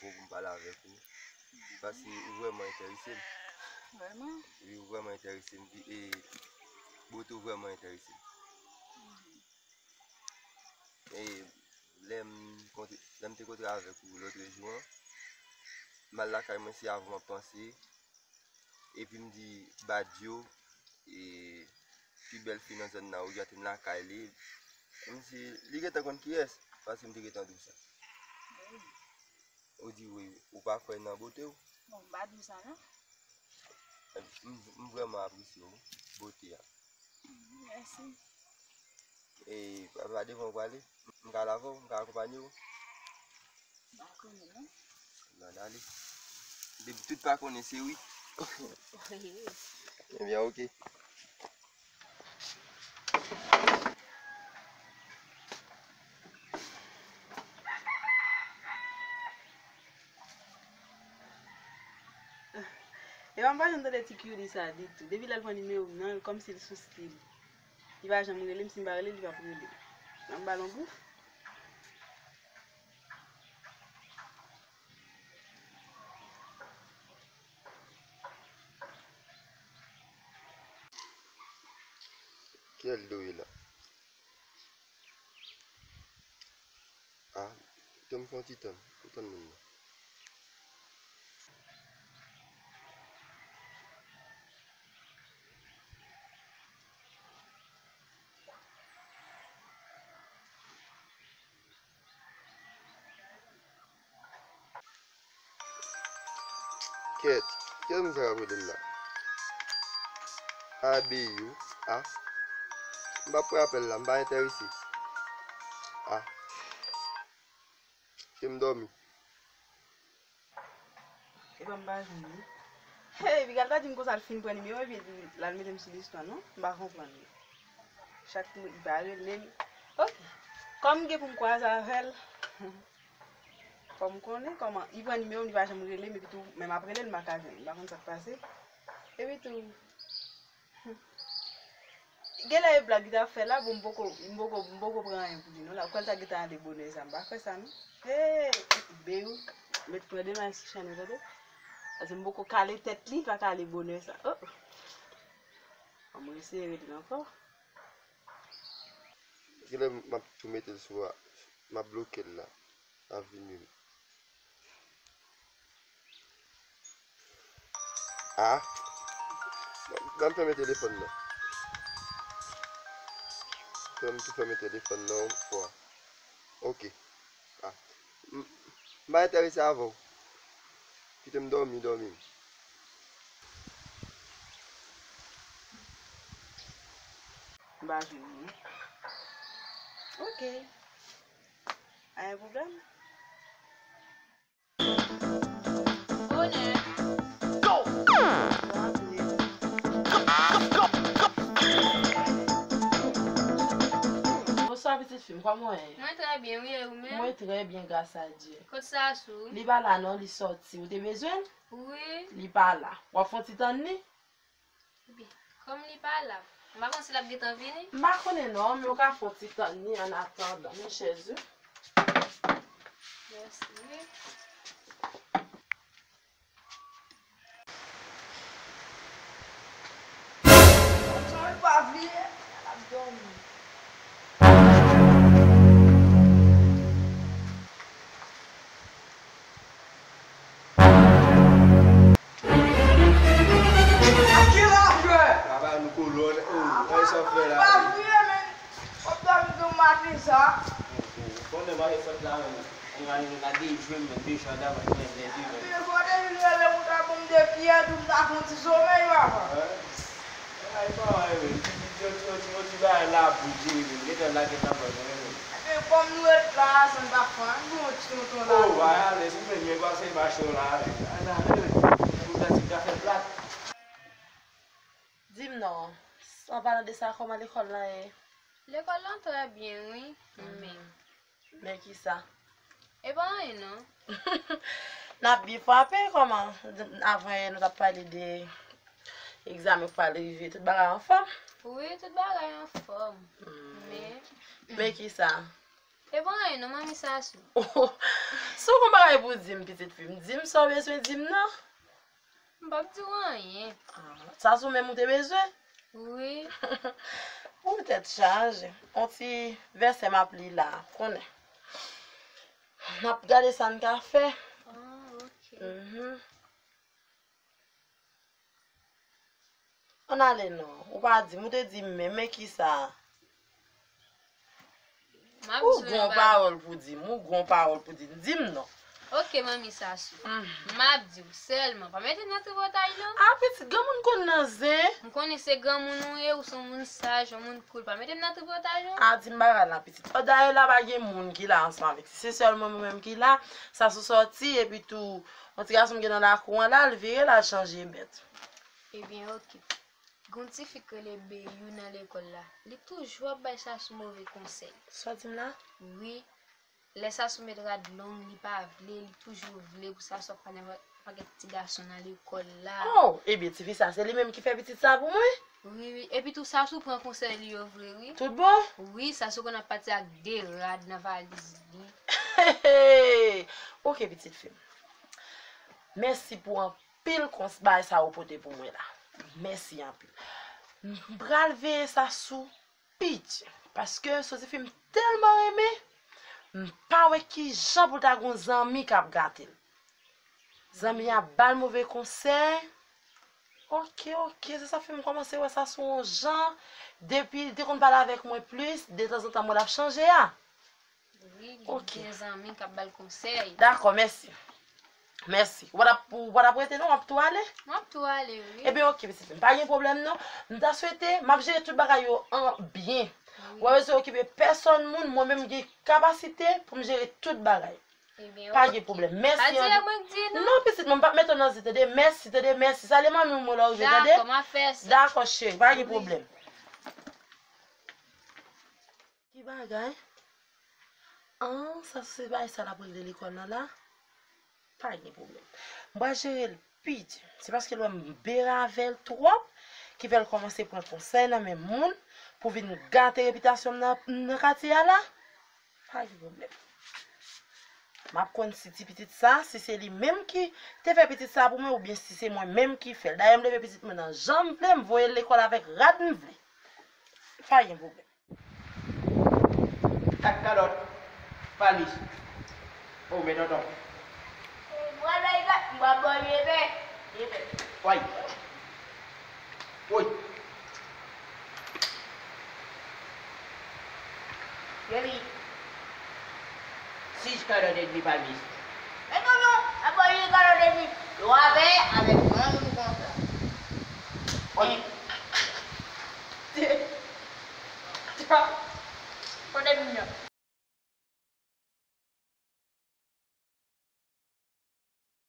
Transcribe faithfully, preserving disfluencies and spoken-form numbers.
Pou m pale avèk ou. Paske ou vrèman enterese m. Vrèman? Wi, ou vrèman enterese m. E bote ou vrèman enterese m. E lè m kontre, lè m te kontre avèk ou lòt jou an, m al lakay mwen, se avè w m ap panse. Epi m di Badio, e, pi bèl fi nan zòn nan, ou gentan lakay li. M di, li gentan konn kiyès, paske m te gentan di w sa. Ou di wi, ou pa kwè nan bote w? Bon, m pa di w sa non. M, m vrèman apresye w, bote a. Mèsi. E, pa, pa devan w prale. M ka al avè w, m ka akonpanye w. M pa konnen non. Nan ale. Depi tout pa konnen se wi. Ebyen, oke. Epa m pa janm tande ti Cutie sa ditou. Depi lè l pran nimewo m nan, kòmsi l sou stil. Li pa janm rele m, si m pa rele l, li p ap rele m. An m ba l yon bouf. Kiyès li ye la? Ah, kite m fè yon ti tann. M tann moun nan. Kèt, kiyès moun sa k ap rele m la? A B U, a. M p ap pran apèl la, m pa enterese. A. Kite m dòmi. Epa m pa jwenn li. Hey, piga l ta di m konsa l fin pran nimewo epi l al mete m sou listwa non. M pa konprann li. Chak moun li pa rele m. Ok. Kòm m gen pou m kwaze avè l. Kòm m konnen kòman li pran nimewo m, li pa janm rele m epi tou menm ap rele l m pa ka jwenn li. M pa konn sa k pase. Epi tou Genlè e blag li t ap fè la, bon, m poko, m poko, m poko pran anyen pou li non la. Ou kwè l ta gentan ale bonè sa, m pa kwè sa non. Hey, Beyou, mèt pran demach sou chèn ou tande. Paske m poko kale tèt li, pa ka ale bonè sa. Oh. An mwen eseye rele l ankò. Genlè m ap tou mete l sou a, m ap bloke l la. L ap vin menm. Ah. Ban m fèmen telefòn nan. Fè m tou fèmen telefòn nan yon fwa. Ok. Ah. M, m pa enterese avè w. Kite m dòmi, dòmi m. M pa jwenn li. Ok. Pa gen pwoblèm. Bonè. Bonswa pitit fi m, kòman w ye? Mwen trè byen, wi, e ou menm? Mwen trè byen, gras a Dye. Kot Sasou? Li pa la non, li sòti. Ou te bezwen l? Wi. Li pa la. W ap fè yon ti tann li? Epi, kòm li pa la, m pa konn si l ap gentan vini. M pa konnen non, men w ka fè yon ti tann li annatandan. Men chèz ou. Mèsi wi. Kontan l pa vini, l ap dòmi. Travay nou kolòn, oh, wè sa w fè la. Pa vre, men. W ap dòmi tou maten sa. Konnen maten fèt la menm. Mwen gade jwe m menm, deja davan mwen leve menm. Men fò depi l rele m ou ta ban m de pyè tou, m ta fè yon ti somèy, papa. Ay, pa anyen, men. Ti, ti, ti, ti, ti, ti bagay la pou jere, men. Gentan la, gentan pran, men. Epi, kòm nou ret la, sa n pa fè anyen, nou yon ti tonton la. Oh, bay alèz, ou menm, men pase mache w la, men. Ann ale, men. Pou ta ti ka fè plat. Di m non, an palan de sa, kòman lekòl lan ye? Lekòl lan trè byen, wi. Men. Men kisa? E pa anyen non. N ap byen frape kòman? Avan yè nou t ap pale de egzamen k pral rive, tout bagay anfòm? Wi, tout bagay anfòm. Men. Men kisa? E pa anyen non, manmi Sasou. Si w gen bagay pou di m, pitit fi m, di m sa w bezwen di m nan. M p ap di w anyen. Sasou menm ou te bezwen? Wi. Ou tèt chaje. On ti vèsè m ap li la, konnen. N ap gade sa n ka fè. Ah, ok. Mhm. Ann ale non. Ou pa di m, ou te di m men, men kisa? M ap Ou di w gon bagay. Pawòl pou di m, ou gon pawòl pou di m. Di m non. Ok, manmi Sasou. Mm. M ap di w sèlman. Pa mete m nan tripotaj non. A pitit, granmoun konn nan zen. M konnen se granmoun ou ye, ou se yon moun saj, yon moun cool. Pa mete m nan tripotaj non. A di m bagay la pitit. O, dayè la pa gen moun ki la ansanm avèk. Se sèlman mwen menm ki la. Sasou sòti, epi tou, yon ti gason m gen nan lakou an la, l vire, l al chanje bèt. Ebyen, ok. Gon ti fi k rele Beyou nan lekòl la. Li toujou ap bay Sasou move konsèy. Sa w di m la? Wi. Lè Sasou met rad long, li pa vle, li toujou vle pou Sasou ap pale avèk pakèt ti gason nan lekòl la. Oh, ebyen, ti fi sa, se li menm ki fè pitit sa pou mwen? Wi, wi. Epi tou, Sasou pran konsèy li yo vre, wi. Tout bon? Wi, Sasou konn ap pati ak de rad nan valiz li. Ok, pitit fi m. Mèsi pou anpil kons bagay sa ou pote pou mwen la. Mèsi anpil. M pral veye Sasou piti. Paske se yon ti fi m tèlman renmen, m pa wè ki jan pou l ta gon zanmi k ap gate l. Zanmi a ba l move konsèy. Ok, ok, se sa fè m kòmanse wè Sasou yon jan. Depi li te konn pale avèk mwen plis, detanzantan mwen l ap chanje a. Wi, li Ok. Gen zanmi k ap ba l konsèy. Dakò, mèsi. Mèsi. Ou pa t ap, ou pa t ap rete non, w ap tou ale? M ap tou ale, wi. Ebyen, ok, pitit fi m. Pa gen pwoblèm non. M ta swete, m ap jere tout bagay yo an byen. Ou pa bezwen okipe pèsòn moun, mwen menm m gen kapasite pou m jere tout bagay. Ebyen, Pa ok. gen pwoblèm. Mèsi. Pa di e mwen k di non. Non, pitit mwen, m p ap mete w nan zen, tande. Mèsi, tande. Mèsi. Salye manmi w mwen lè w rive, tande. Dakò, m ap fè sa. Dakò, cheri. Pa gen Wi. Pwoblèm. Ki bagay? An, sa se bagay sa l ap regle lekòl nan la? Pa gen pwoblèm. M pral jere l piti. Se paske l wè m bere avè l twòp ki fè l kòmanse pran konsèy nan men moun pou vin gate repitasyon m nan, nan katye a la. Pa gen pwoblèm. M ap konn si ti pitit sa, si se li menm ki te fè pitit sa pou mwen, oubyen si se mwen menm ki fè l. Dayè, m leve pitit mwen nan jan m vle, m voye l lekòl avèk rad m vle. Pa gen pwoblèm. Ak kalòt, palmis. O, men tonton. Mwen la, mwen ba w epè. Epè. Woy. Woy. Baby. Sis kalòt edmi palmis. Men non, non, a ba w kalòt edmi. Yo avè, avèk mwen menm konsa. Woy.